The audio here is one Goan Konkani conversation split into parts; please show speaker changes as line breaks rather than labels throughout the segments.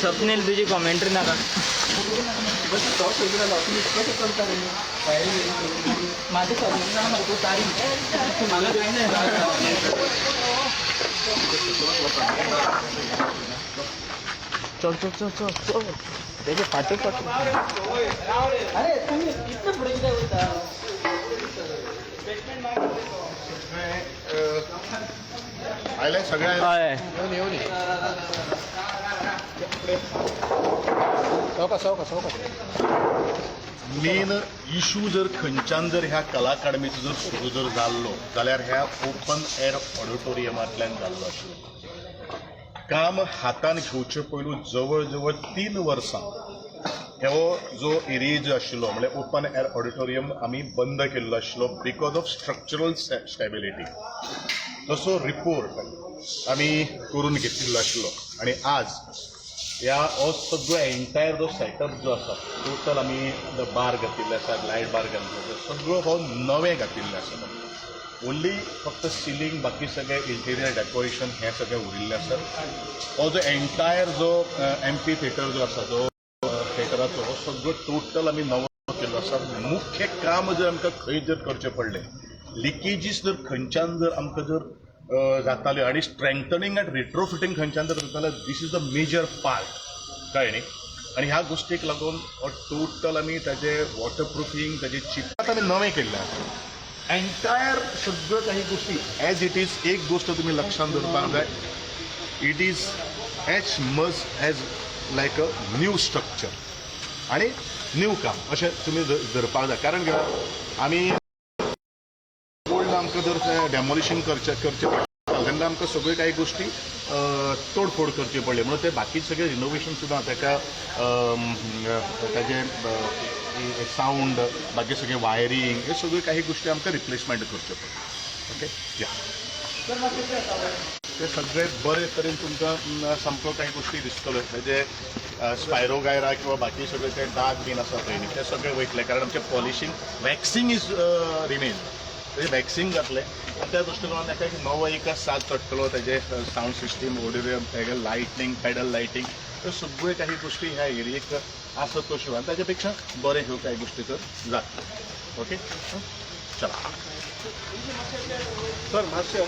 स्वप्नील तुझी कॉमेंट्री नाका. माझे मला काही नाही. चल चल चल चल चल, त्याचे फाटू फाटू. अरे तुम्ही इतकं पुढे किती होता?
आयले सगळे आयले.
हय.
येऊन येऊन चौका चौका चौका. मेन इशू जर खंयच्यान जर ह्या कला अकादमीचो जर सुरू जर जाल्लो जाल्यार ह्या ओपन एअर ऑडिटोरियमांतल्यान जाल्लो आशिल्लो. काम हातान घेवचे पयलू जवळ जवळ 3 वर्सां हो जो एरिया जो आशिल्लो, म्हणल्यार ओपन एअर ऑडिटोरियम आमी बंद केल्लो आशिल्लो because of structural stability. तसो रिपोर्ट आमी करून घेतिल्लो आशिल्लो आनी आज ह्या हो सगळो एंटायर जो सेटअप जो आसा, टोटल आमी बार घातिल्ले आसा, लायट बार घातिल्ले आसा, सगळो हो नवें घातिल्लें आसा. ओन्ली फक्त सिलींग, बाकी सगळें इंटिरियर डेकोरेशन हें सगळें उरिल्लें आसा. हो जो एंटायर जो एम्फी थिएटर जो आसा, जो थिएटराचो हो सगळो टोटल आमी नवो केल्लो आसा. मुख्य काम जर आमकां खंय जर करचें पडलें, लिकेजीस जर खंयच्यान जर आमकां जर जाताल्यो आनी स्ट्रेंथनिंग आनी रिट्रोफिटींग खंयच्यान जर जातालें, this is the major part, कळ्ळें न्ही? आनी ह्या गोश्टीक लागून हो टोटल आमी ताजे वॉटर प्रुफींग, ताजे चिप आमी नवें केल्लें आसा. एंटायर सगळ्यो काही गोष्टी एज it is. एक गोश्ट तुमी लक्षांत दवरपाक जाय, it is as much as like a new structure आनी न्यू काम अशें तुमी धरपाक जाय. कारण कितें, आमी ओल्ड आमकां जर डेमोलिशन करचें करचें पडटा तेन्ना आमकां सगळ्यो काही गोश्टी तोडफोड करची पडली, म्हणून ते बाकी सगळे रिनोवेशन सुद्दां ताका ताजे सावंड, बाकी सगळे वायरींग, हे सगळ्यो काही गोश्टी आमकां रिप्लेसमेंट करच्यो पडल्यो. ओके या, ते सगळे बरे तरेन तुमकां सामको काही गोश्टी दिसतल्यो. म्हणजे स्पायरो गायरा किंवा बाकी सगळे ते डाग बीन आसा पळय न्ही, ते सगळे वयतले, कारण आमचें पॉलिशींग, वॅक्सिंग is remain. म्हणजे वॅक्सिंग जातलें आनी त्या दृश्टिकोनान ताका एक नवो एक साज चडटलो. तेजे सावंड सिस्टीम, ऑडिटोरियम, तेगे लायटींग, पॅडल लायटींग, ह्यो सगळ्यो काही गोश्टी ह्या एरियेक आसत तश्यो आनी ताच्या पेक्षा बरें ह्यो काही गोश्टी तर जातल्यो. ओके, चला.
सर, मातशें.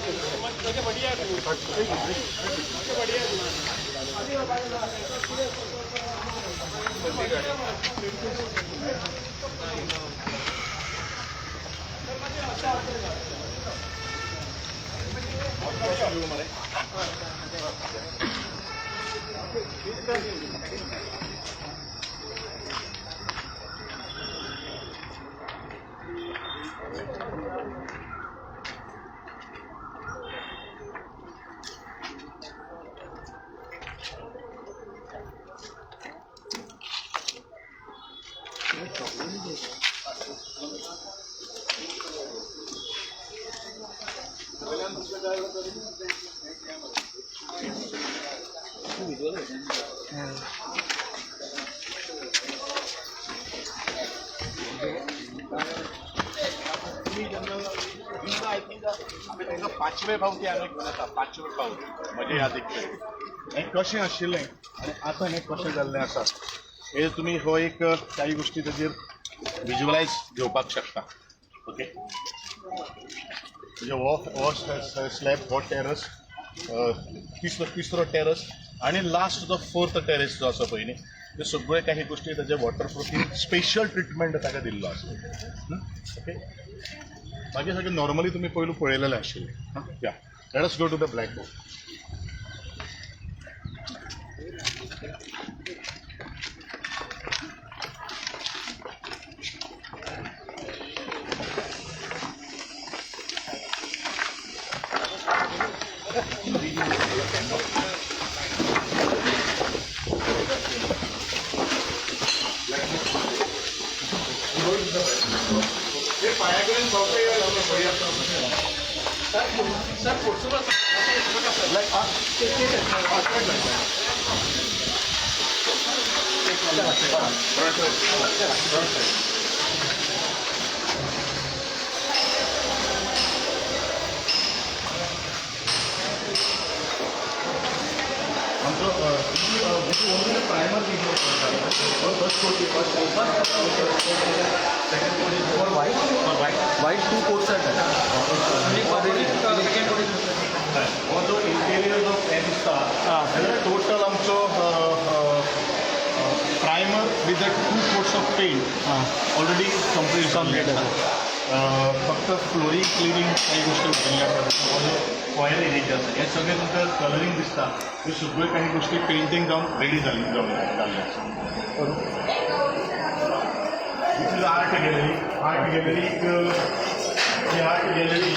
I think आमी तांकां पांचवे फावटी हांगा घेवन येता, पांचवे फावट म्हजे यादीक तरी. हें कशें आशिल्लें आनी आतां हें कशें जाल्लें आसा, हे तुमी हो एक काही गोश्टी ताजेर विज्युअलायज घेवपाक शकता. ओके, म्हणजे हो हो स्लॅब, हो टेरस, तिसरो तिसरो टेरस आनी लास्ट जो फोर्थ टेरेस जो आसा पळय न्ही, त्यो सगळ्यो काही गोश्टी ताजे वॉटर प्रुफींग स्पेशल ट्रिटमेंट ताका दिल्लो आसा. ओके, बाकी सगळें नॉर्मली तुमी पयलू पळयलेलें आशिल्लें. Yeah, let us go to the black board. हे पाया कडेन पावता.
सर, पुढचं.
Front side. आमचो only primer first coat, second coat is for white, for white.
White two coats are
second coat.
हो जो इंटेरियर जो हें दिसता जाल्यार टोटल आमचो primer with the two coats of paint already complete
Complete
आसा. फक्त फ्लोरींग क्लिनींग काही गोष्टी उरिल्ल्यो आसा. हो जो फॉयल एरिया आसा, हे सगळें तुमकां कलरींग दिसता, ह्यो सगळ्यो काही गोष्टी पेंटींग जावन रेडी जाल्ली जावन जाल्ल्यो आसा. This is art gallery. Art गॅलरीक, ही आर्ट गॅलरी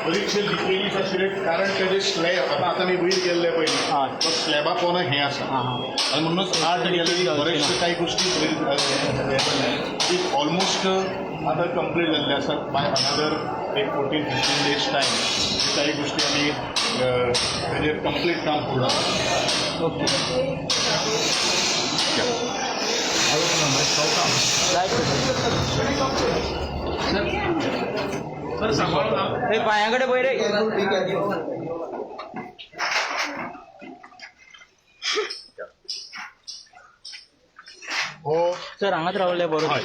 बरीचशी लिकेजीस आशिल्ले, कारण तेजे स्लॅब आतां आतां आमी वयर गेल्ले पयलीं, तो स्लॅबा पोंदा हें आसा आनी म्हणूनच आर्ट गॅलरी बरेचशे काही गोष्टी ऑलमोस्ट आतां कंप्लीट जाल्ले आसा. बाय अनदर एक 14-15 days time काही गोष्टी आमी तेजेर कंप्लीट काम पूर्ण.
ओके.
सर, सांबाळून हा.
हे पांया कडेन पळय रे.
हो.
सर, हांगाच रावले बरो.
हय,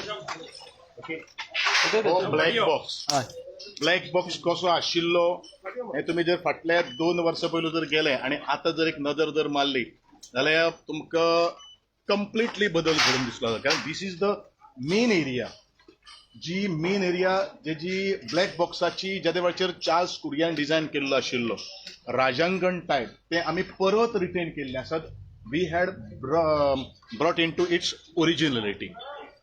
ओके, हो ब्लॅक बॉक्स. ब्लॅक बॉक्स कसो आशिल्लो हें तुमी जर फाटल्या 2 वर्सां पयलू जर गेले आनी आतां जर एक नदर जर मारली जाल्यार तुमकां कंप्लिटली बदल घडून दिसलो, कारण this is the main area, G main area Jazzy black बॉक्साची जेदे वेळाचेर चार्ल्स कुरियान डिझायन केल्लो आशिल्लो राजांगण टायप, ते आमी परत रिटेन केल्ले आसात. We had brought into its originality.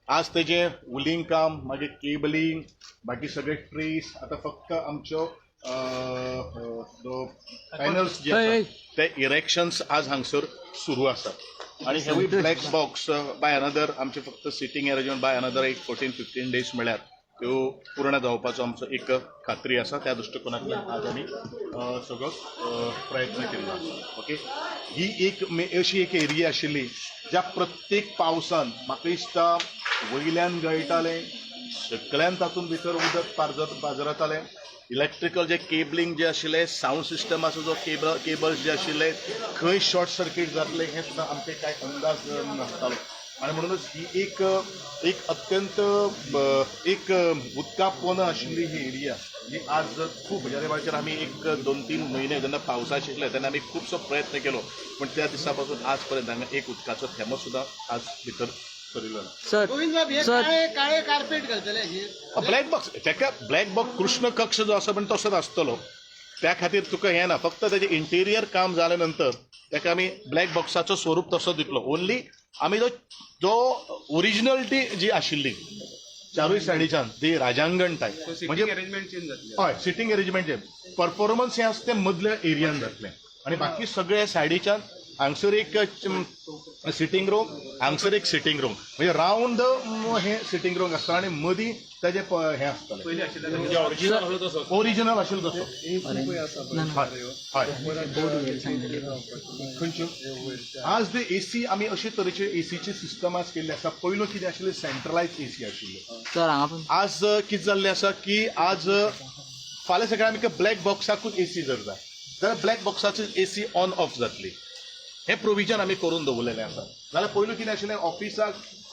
आज तेजें वुलींग काम, मागीर केबलिंग, बाकी सगळे ट्रेस, आतां फक्त आमच्यो पॅनल्स जे आसात ते इरेक्शन्स आज हांगसर सुरू आसात. आनी हेवूय ब्लॅक बॉक्स बाय अनदर आमचे फक्त सिटींग अरेंजमेंट बाय अनदर एक 14-15 डेज म्हळ्यार त्यो पूर्ण जावपाचो आमचो एक खात्री आसा. त्या दृश्टिकोनांतल्यान आज आमी सगळो प्रयत्न केल्लो आसा. ओके, ही एक अशी एक एरिया आशिल्ली ज्या प्रत्येक पावसान म्हाका दिसता वयल्यान गळटालें, सगळ्यान तातूंत भितर उदक पारजत पाजरतालें. इलेक्ट्रिकल जे केबलिंग जे आशिल्लें, सावंड सिस्टमाचो जो केबल्स जे आशिल्ले, खंय शॉर्ट सर्कीट जातलें हें सुद्दां आमचे कांय अंदाज नासतालो. आनी म्हणूनच ही एक एक अत्यंत एक उदका पोंदा आशिल्ली ही एरिया जी आज खूब ज्या वेळाचेर आमी एक 2-3 म्हयने जेन्ना पावसा आशिल्ले तेन्ना आमी खुबसो प्रयत्न केलो, पूण त्या दिसा पासून आज पर्यंत हांगा एक उदकाचो थेंबो सुद्दां आज भितर सरिल्लो ना.
सर.
गोविंद बाब, हे
सर.
काळे काळे कार्पेट घालतले हेजेर?
ब्लॅक बॉक्स, ताका ब्लॅक बॉक्स कृष्ण कक्ष जो आसा पण तसोच आसतलो. त्या खातीर तुका हें ना, फक्त ताजें इंटेरियर काम जाल्या नंतर ताका आमी ब्लॅक बॉक्साचो स्वरूप तसो दितलो. ओनली आमी जो जो ओरिजिनलिटी जी आशिल्ली चारूय सायडीच्यान ती राजांगण टायप म्हणजे
अरेंजमेंट चेंज जातली.
हय, सिटींग अरेंजमेंट, परफॉर्मन्स हें आसा तें मदल्या एरियान जातलें आनी बाकी सगळे सायडीच्यान हांगसर एक सिटींग रूम, हांगसर एक सिटींग रूम, म्हणजे रावंड हें सिटींग रूम आसता आनी मदीं ताजें हें आसतलें.
पयलीं आशिल्लें ओरिजिनल आसलो तसो.
ओरिजिनल आशिल्लो तसो. हय हय खंयच्यो आज ते एसी आमी अशे तरेचे एसीची सिस्टम आज केल्ली आसा. पयलू कितें आशिल्लें, सेंट्रलायज एसी आशिल्ल्यो.
सर, हांगा पण.
आज कितें जाल्लें आसा की आज फाल्यां सकाळी आमकां ब्लॅक बॉक्साकूच एसी जर जाय जाल्यार ब्लॅक बॉक्साची एसी ऑन ऑफ जातली, हें प्रोविजन आमी करून दवरलेलें आसा. जाल्यार पयलू कितें आशिल्लें,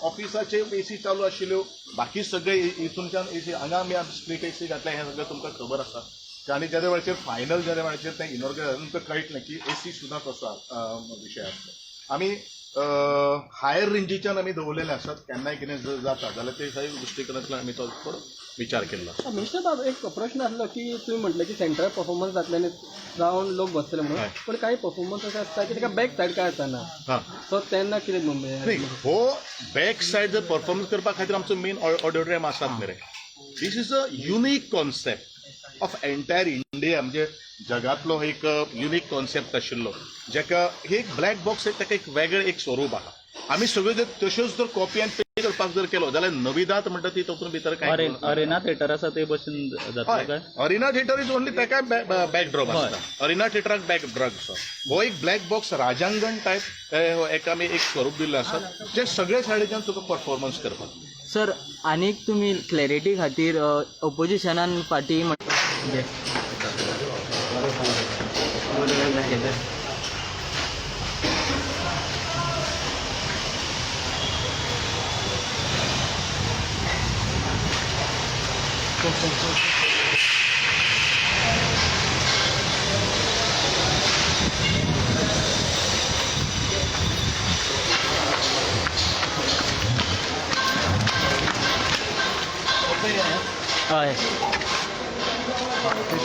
ऑफिसाचे एसी चालू आशिल्ल्यो, बाकी सगळे हितूनच्यान एसी. हांगा आमी स्प्लीट एसी घातल्या, हें सगळें तुमकां खबर आसा. आनी जेन्ना वेळाचेर फायनल जेन्ना वेळाचेर तें इनॉग्रेट तुमकां कळटलें की एसी सुद्दां तसो विशय आसलो. आमी हायर रेंजीच्यान आमी दवरलेले आसात. केन्नाय कितें जर जाता जाल्यार ते सगळे दृश्टिकोनांतल्यान आमी तो थोडो विचार केल्लो आसा.
मिनिस्टर बाब, एक प्रश्न आसलो की तुमी म्हटलें की सेंट्रल परफॉर्मन्स जातले आनी रावंड लोक बसतले म्हणून. पूण काही परफॉर्मन्स अशें आसता की ताका बॅक सायड काय आसना. सो तेन्ना कितें
नाही, हो बॅक सायड जर परफॉर्मन्स करपा खातीर आमचो मेन ऑडिटोरियम आसात मरे. This is a unique concept of entire India, म्हणजे जगांतलो एक युनीक कॉन्सेप्ट आशिल्लो, जेका एक ब्लॅक बॉक्स एक ताका एक वेगळें एक स्वरूप आहा. आमी सगळ्यो जर तश्योच जर कॉपी अँड पेस्ट करपाक जर केलो जाल्यार नविदात म्हणटा ती तातूंत भितर काय
अरेना थिएटर आसा ते बसून जातलें काय?
अरिना थिएटर is only ताका बॅकड्रॉप आसता. अरिना थिएटराक बॅकड्रॉप आसा. हो एक ब्लॅक बॉक्स राजांगण टायप एका आमी एक स्वरूप दिल्लें आसा, जे सगळे सायडीच्यान तुका परफॉर्मन्स करपाक.
सर, आनीक तुमी क्लॅरिटी खातीर ओपोजिशनान फाटीं घे. बरोबर. चल चल चल. हय.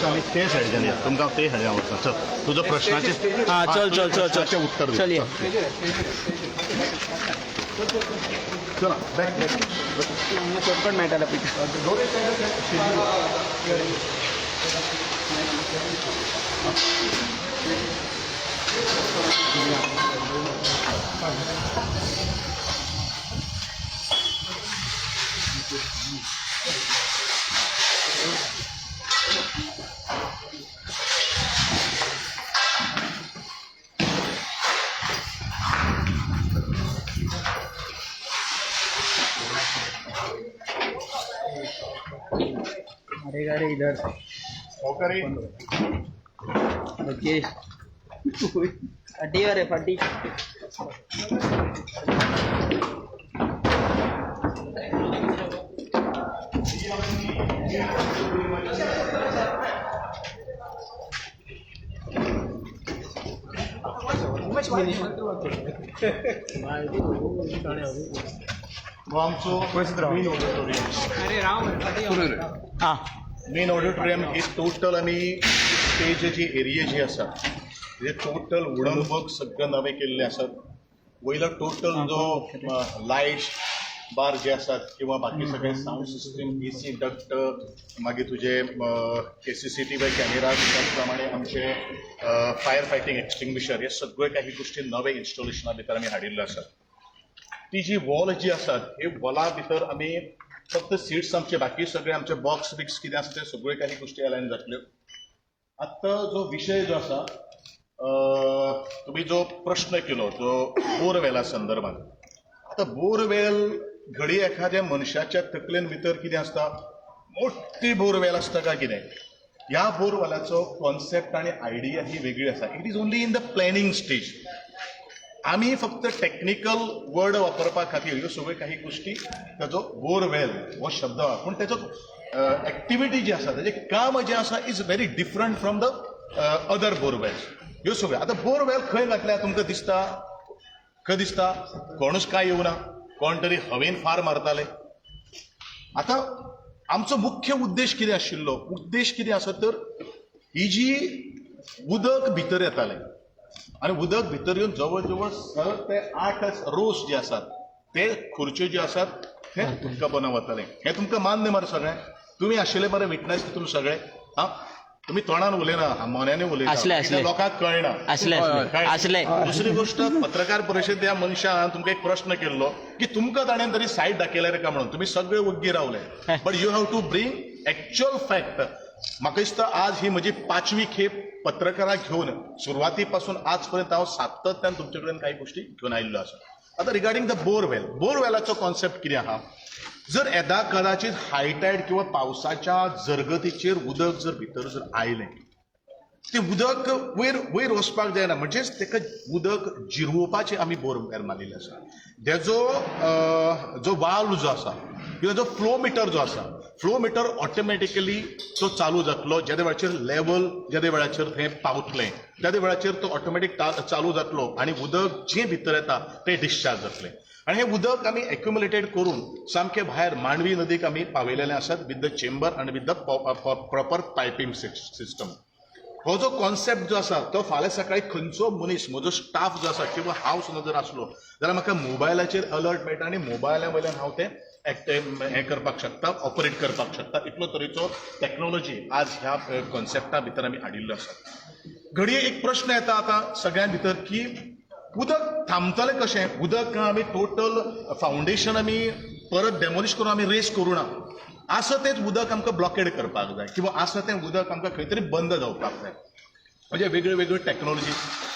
आमी ते सायडीच्यान या, तुमकां ते सायडीन वचता. चल, तुजो प्रश्नाचे
हा, चल चल चल चल.
प्रश्नाचें उत्तर दी.
चल ये.
चला, बॅक बॅक.
शॉर्टकट मेळटाले. अरे अरे, इधर.
ओके.
ओके, फाटी अरे फाटी.
हो आमचो मेन ऑडिटोरियम.
हा.
मेन ऑडिटोरियम ही टोटल आमी स्टेजाची एरिया जी आसा, हे टोटल वुडन वर्क सगळें नवें केल्लें आसात. वयलो टोटल जो लायट्स बार जे आसात किंवा बाकी सगळे सावंड सिस्टम, एसी डक्ट, मागीर तुजे सीसीटीव्ही कॅमेरा, त्याच प्रमाणे आमचे फायर फायटींग एक्सटिंग्विशर, हे सगळे काही गोष्टी नवे इन्स्टॉलेशना भितर आमी हाडिल्ले आसात. ती जी वॉल जी आसात, हे वॉला भितर आमी फक्त सिट्स आमचे, बाकी सगळे आमचे बॉक्स बिक्स कितें आसा ते सगळ्यो काही गोष्टी अलायन जातल्यो. आतां जो विशय जो आसा, तुमी जो प्रश्न केलो जो बोरवेला संदर्भात, आतां बोरवेल घडये एखाद्या मनशाच्या तकलेन भितर कितें आसता, मोठी बोरवेल आसता काय कितें, ह्या बोरवेलाचो कॉन्सेप्ट आनी आयडिया ही वेगळी आसा. It is only in the planning stage. आमी फक्त टॅक्निकल वर्ड वापरपा खातीर ह्यो सगळ्यो काही गोष्टी ताजो बोरवेल हो शब्द, पूण ताजो एक्टिविटी जी आसा, ताजें काम जें आसा, is very different from the other borewells. ह्यो सगळ्यो आतां बोरवेल खंय घातल्या तुमकां दिसता? खंय दिसता? कोणूच कांय येवना, कोण तरी हवेन फार मारताले. आतां आमचो मुख्य उद्देश कितें आशिल्लो? उद्देश कितें आसा तर ही जी उदक भितर येतालें आनी उदक भितर येवन जवळ जवळ 6 ते 8 रोस जे आसात, ते खुर्च्यो ज्यो आसात ते उदका वताले. हें तुमकां मान्य मरे सगळें? तुमी आशिल्ले मरे विटनस तितून सगळे? हा, तुमी तोंडान उलयना, मोन्यांनी उलयता.
आसले, आसले.
कित्याक लोकांक कळना.
आसले, आसले.
कळ्ळें?
आसले.
दुसरी गोष्ट, पत्रकार परिशद ह्या मनशान तुमकां एक प्रश्न केल्लो की तुमकां ताणें तरी सायट दाखयल्या रे काय म्हणून, तुमी सगळे वग्गी रावले, but you have to bring actual fact. म्हाका दिसता आज ही म्हजी पांचवी खेप पत्रकाराक घेवन, सुरवाती पासून आजपर्यंत हांव सातत्यान तुमचे कडेन काही गोष्टी घेवन आयिल्लो आसा. आतां रिगार्डींग the borewell, बोरवेलाचो कॉन्सेप्ट कितें आहा, जर येदा कदाचित हायटायड किंवा पावसाच्या जरगतीचेर उदक जर भितर जर आयलें, ते उदक वयर वयर वचपाक जायना, म्हणजेच ताका उदक जिरोवपाचें आमी बोरवेल मारिल्लें आसा. तेजो जो वाल्व जो आसा किंवा जो फ्लो मिटर जो आसा, फ्लो मिटर ऑटोमॅटिकली तो चालू जातलो जेदे वेळाचेर लेवल जेदे वेळाचेर थंय पावतलें, त्या वेळाचेर तो ऑटोमॅटीक चालू जातलो आनी उदक जें भितर येता तें डिस्चार्ज जातलें. आनी हें उदक आमी एक्युमुलेटेड करून सामकें भायर मांडवी नदीक आमी पावयलेलें आसात विथ the chamber आनी with the proper piping system. हो जो कॉन्सेप्ट जो आसा तो फाल्यां सकाळी खंयचो मनीस, म्हजो स्टाफ जो आसा किंवा हांव सुद्दां जर आसलो जाल्यार म्हाका मोबायलाचेर अलर्ट मेळटा आनी मोबायला वयल्यान हांव तें हें करपाक शकता, ऑपरेट करपाक शकता. इतलो तरेचो टॅक्नोलॉजी आज ह्या कॉन्सेप्टा भितर आमी हाडिल्लो आसा. घडये एक प्रश्न येता आतां सगळ्यां भितर की उदक थांबतलें कशें? उदक आमी टोटल फावंडेशन आमी परत डेमोलिश करून आमी रेस करूं ना, आसा तेंच उदक आमकां ब्लॉकेड करपाक जाय किंवा आसा तें उदक आमकां खंय तरी बंद जावपाक जाय. म्हणजे वेगळ्यो वेगळ्यो टॅक्नोलॉजी.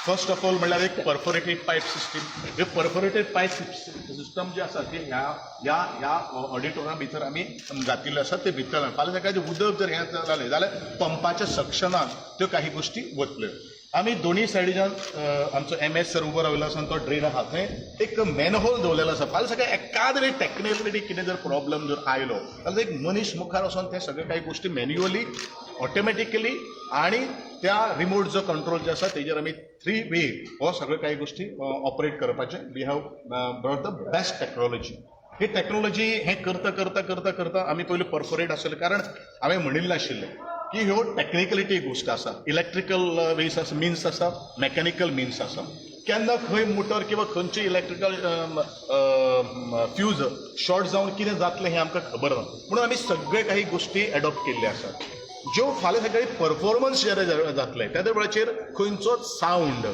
फर्स्ट ऑफ ऑल म्हणल्यार एक परफोरेटेड पायप सिस्टीम. हे परफोरेटेड पायप सिस्टम जे आसा ते ह्या ह्या ह्या ऑडिटोरियमा भितर आमी घातिल्ले आसा. ते भितर फाल्यां सकाळचें उदक जर हें जालें जाल्यार पंपाच्या सक्शनान त्यो काही गोश्टी वतल्यो. आमी दोनी सायडीच्यान आमचो एम एस सर उबो राविल्लो आसा आनी तो ड्रेन आहा थंय एक मॅनहोल दवरलेलो आसा. फाल्यां सकाळी एकाद वेळी टॅक्निकली कितें जर प्रॉब्लम जर आयलो जाल्यार एक मनीस मुखार वचोन ते सगळे काही गोश्टी मॅन्युअली, ऑटोमॅटिकली आणि त्या रिमोट जो कंट्रोल जे आसा तेजेर आमी थ्री वे हो सगळे काही गोश्टी ऑपरेट करपाचे. We have brought the best technology. He technology हें करता करता करता करता आमी पयलीं परफोरेट आसले, कारण हांवें म्हणिल्लें आशिल्लें की ह्यो टॅक्निकलिटी गोश्ट आसा. इलेक्ट्रिकल वेस आसा, मिन्स आसा, मॅकॅनिकल मिन्स आसा. केन्ना खंय मोटर किंवा खंयची इलेक्ट्रिकल फ्यूज शॉर्ट जावन कितें जातलें हें आमकां खबर ना, म्हणून आमी सगळे काही गोश्टी एडॉप्ट केल्ले आसात, ज्यो फाल्यां सकाळी परफॉर्मन्स जे जातले त्या वेळाचेर खंयचोच सावंड,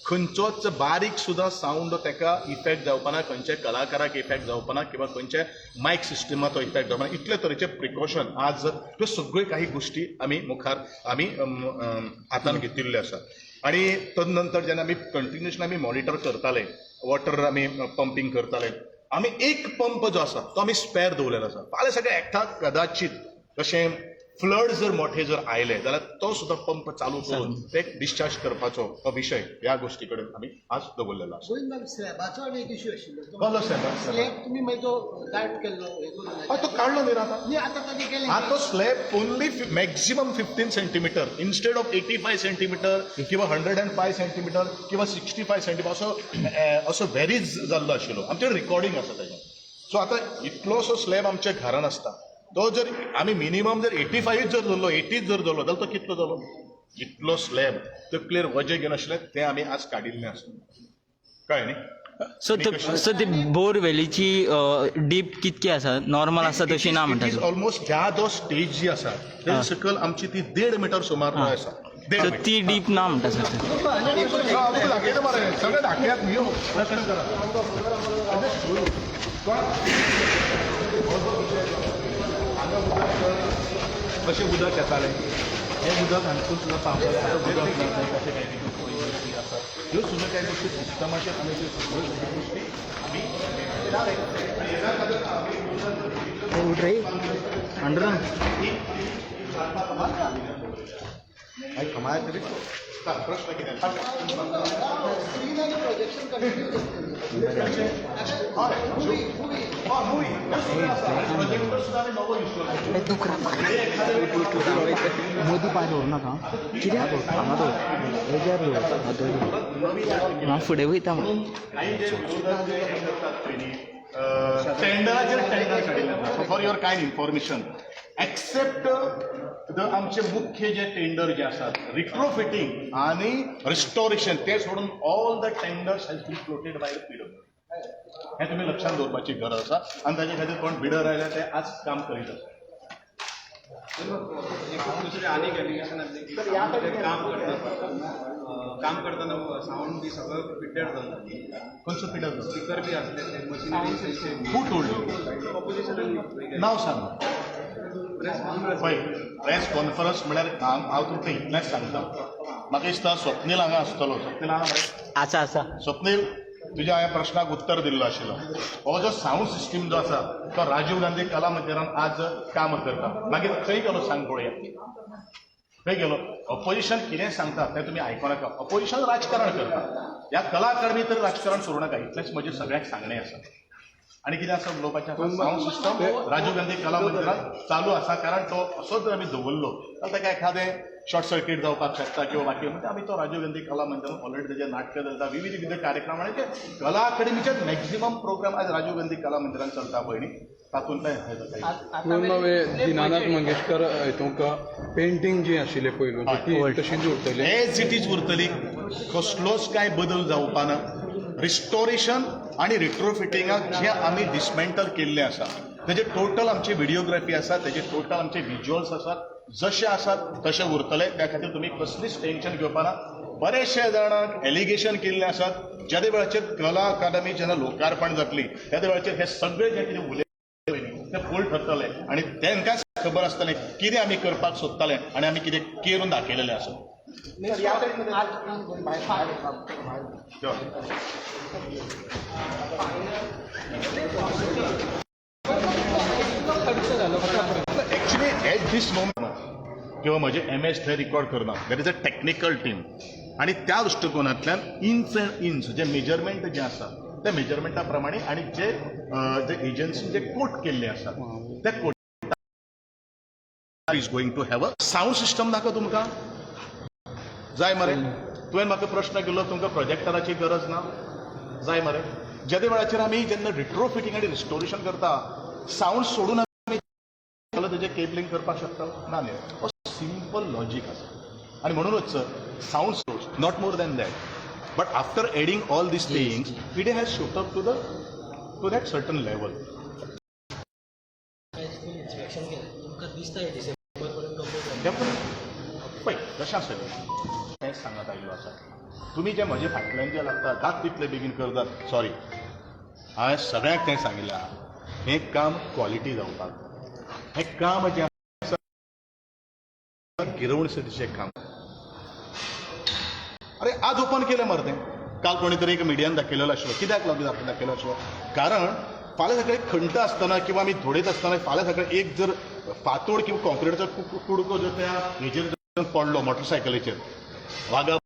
खंयचोच बारीक सुद्दां सावंड ताका इफेक्ट जावपाना, खंयच्या कलाकाराक इफेक्ट जावपाना किंवा खंयच्या मायक सिस्टमाचो इफेक्ट जावपाना. इतले तरेचे प्रिकॉशन आज त्यो सगळ्यो काही गोश्टी आमी मुखार आमी अम, अम, हातान घेतिल्ल्यो आसात. आनी तदनंतर जेन्ना आमी कंटिन्युअसली आमी मॉनिटर करताले, वॉटर आमी पंपींग करताले, आमी एक पंप जो आसा तो आमी स्पेर दवरलेलो आसा. फाल्यां सगळें एकठाक कदाचीत कशें फ्लड जर मोठे जर आयले जाल्यार तो सुद्दां पंप चालू करून ते डिस्चार्ज करपाचो हो विशय ह्या गोश्टी कडेन आमी आज दवरलेलो आसा.
गोविंद, स्लॅबाचो आनी एक इश्यू आशिल्लो.
कसलो स्लॅब?
स्लॅब तुमी मागीर तो दाट केल्लो हे करून.
हय, तो काडलो न्ही आतां.
न्ही, आतां ताजें केलें.
आता तो slab only maximum 15 centimeter instead of 85 centimeter किंवा 105 सेंटीमिटर किंवा 65 सेंटीमिटर असो असो व्हेरीज जाल्लो आशिल्लो. आमचे रिकॉर्डिंग आसा तेजें. सो आतां इतलोसो स्लॅब आमच्या घरान आसता, तो जर आमी मिनिमम जर 85 जर धरलो, 80 जर धरलो जाल्यार तो कितलो जालो? इतलो स्लॅब तकलेर वजें घेवन आशिल्लें, तें आमी आज काडिल्लें आसा. कळ्ळें न्ही?
सो ती बोर वेलीची डीप कितकी आसा? नॉर्मल आसा तशी ना म्हणटा तूं?
ऑलमोस्ट ह्या जो स्टेज जी आसा ते सकयल आमची ती 1.5 मिटर सुमार आसा, 1.5
सो
मीटर.
ती डीप ना म्हणटा सर.
हा, दाखयता मरे, सगळें दाखयात न्ही हो. प्रश्न करा. कशें उदक येतालें, हें उदक हांगसून सुद्दां पावसाक आतां उदक ना थंय, कशें काय कितें गोश्टी आसा, ह्यो सुद्दां कांय गोश्टी सिस्टमाचेर आमी त्यो सगळ्यो गोश्टी आमी.
अंडर.
प्रश्न कितें?
स्क्रीन आनी प्रोजेक्शन कंटिन्यू आसतलें.
हय.
Movie movie.
हय, मुवी प्रोजेक्टर सुद्दां आमी नवो यूज करता.
मोदी पांय दवर नाका, कित्याक हांगा दवर, हेज्यार दवर, दवर, हांव फुडें वयता म्हणून.
काही जे विरोधक जे हे करतात पळय, टेंडराचेर टेंडर काडिल्ले, for your kind information, except the आमचे मुख्य जे टेंडर जे आसात रिट्रोफिटींग आनी रिस्टोरेशन, ते सोडून all the tenders has been floated by the PW. हें तुमी लक्षांत दवरपाची गरज आसा आनी ताजे खातीर कोण बिडर आयल्यार ते आज काम करीत आसा.
एक दुसरें आनीक एलिगेशन आसलें की सावंड काम करतना सावंड बी सगळो फिल्टर जाता.
खंयचो फिल्टर?
स्पिकर बी आसले ते मशिनरी.
Who told?
Opposition.
नाव सांग.
प्रेस.
पळय, प्रेस कॉन्फरन्स म्हळ्यार हांव तुमकां इतलेंच सांगता. म्हाका दिसता स्वप्नील हांगा आसतलो. स्वप्नील हांगा मरे?
आसा, आसा.
स्वप्नील, तुज्या हांवें प्रश्नाक उत्तर दिल्लो आशिल्लो. हो जो सावंड सिस्टीम जो आसा तो राजीव गांधी कला मंदिरान आज काम करता. मागीर खंय गेलो, सांग पळोवया, खंय गेलो? अपोजिशन कितें सांगता तें तुमी आयको नाका. अपोजिशन राजकारण करता. ह्या कला अकादमी तर राजकारण सोडूं नाका, इतलेंच म्हजें सगळ्यांक सांगणें आसा. आनी कितें आसा उलोवपाचें आसा? सावंड सिस्टम राजीव गांधी कला मंदिरात चालू आसा, कारण तो असोच जर आमी दवरलो जाल्यार ताका एखादें शॉर्ट सर्कीट जावपाक शकता किंवा बाकी. म्हणजे आमी तो राजीव गांधी कला मंदिरात ऑलरेडी तेजे नाटकां चलता, विविध विविध कार्यक्रम आनी ते कला अकादमीचे मॅक्झिमम प्रोग्राम आज राजीव गांधी कला मंदिरात चलता पळय न्ही, तातूंतलें हें जाता.
म्हणून हांवें दिनानाथ मंगेशकर हितूंक पेंटींग जी आशिल्ली पयलू ती तशीच उरतली?
एज it is उरतली, कसलोच कांय बदल जावपा ना. रिस्टोरेशन आनी रिट्रोफिटिंगाक जे आमी डिसमेंटल केल्लें आसा तेजे टोटल आमची व्हिडिओग्राफी आसा, तेजे टोटल आमचे विज्युअल्स आसात, जशे आसात तशे उरतले. त्या खातीर तुमी कसलीच टेन्शन घेवपा ना. बरेचशे जाणांक एलिगेशन केल्ले आसात. ज्या वेळाचेर कला अकादमी जेन्ना लोकार्पण जातली त्या वेळाचेर हे सगळे जे कितें उलयले ते फूल ठरतले आनी तांकांच खबर आसतलें कितें आमी करपाक सोदताले आनी आमी कितें करून दाखयलेलें आसा. Sure. Actually at this moment किंवा म्हजे एम एस थंय रिकॉर्ड करना, there is a technical team. आनी त्या दृश्टिकोनांतल्यान इंच अँड इंच जे मेजरमेंट जे आसा त्या मेजरमेंटा प्रमाणे आनी जे जे एजन्सीन जे कोट केल्ले आसा त्या quote is going to have a sound system नाका तुमकां जाय मरे. तुवें म्हाका प्रश्न केलो, तुमकां प्रोजेक्टराची गरज ना, जाय मरे. जेदे वेळाचेर आमी जेन्ना रिट्रोफिटींग आनी रिस्टोरेशन करता, सावंड सोडून आमी तेजें केबलिंग करपाक शकता ना न्ही. हो सिंपल लॉजीक आसा आनी म्हणूनच sound source, not more than that, but after adding all these things, it has shoot up to that certain level.
Inspection केलें, तुमकां दिसता हे डिसेंबर पर्यंत कंप्लीट?
पळय कशें आसा तेंच सांगत आयिल्लो आसा. तुमी जे म्हजे फाटल्यान जे लागता जात तितले बेगीन करतात. सॉरी, हांवें सगळ्यांक तें सांगिल्लें आहा, हें काम क्वॉलिटी जावपाक, हें काम जें आसा गिरवणसटीचें काम. अरे, आज ओपन केलें मरे तें. काल कोणी तरी एक मिडियान दाखयलेलो आशिल्लो. कित्याक लागून दाखयलो आशिल्लो? कारण फाल्यां सकाळी खणटा आसतना किंवा आमी धोडयत आसतना फाल्यां सकाळी एक जर फातोड किंवा कॉन्क्रिटाचो कुडको जर त्या हेजेर पडलो, मोटरसायकलीचेर वागा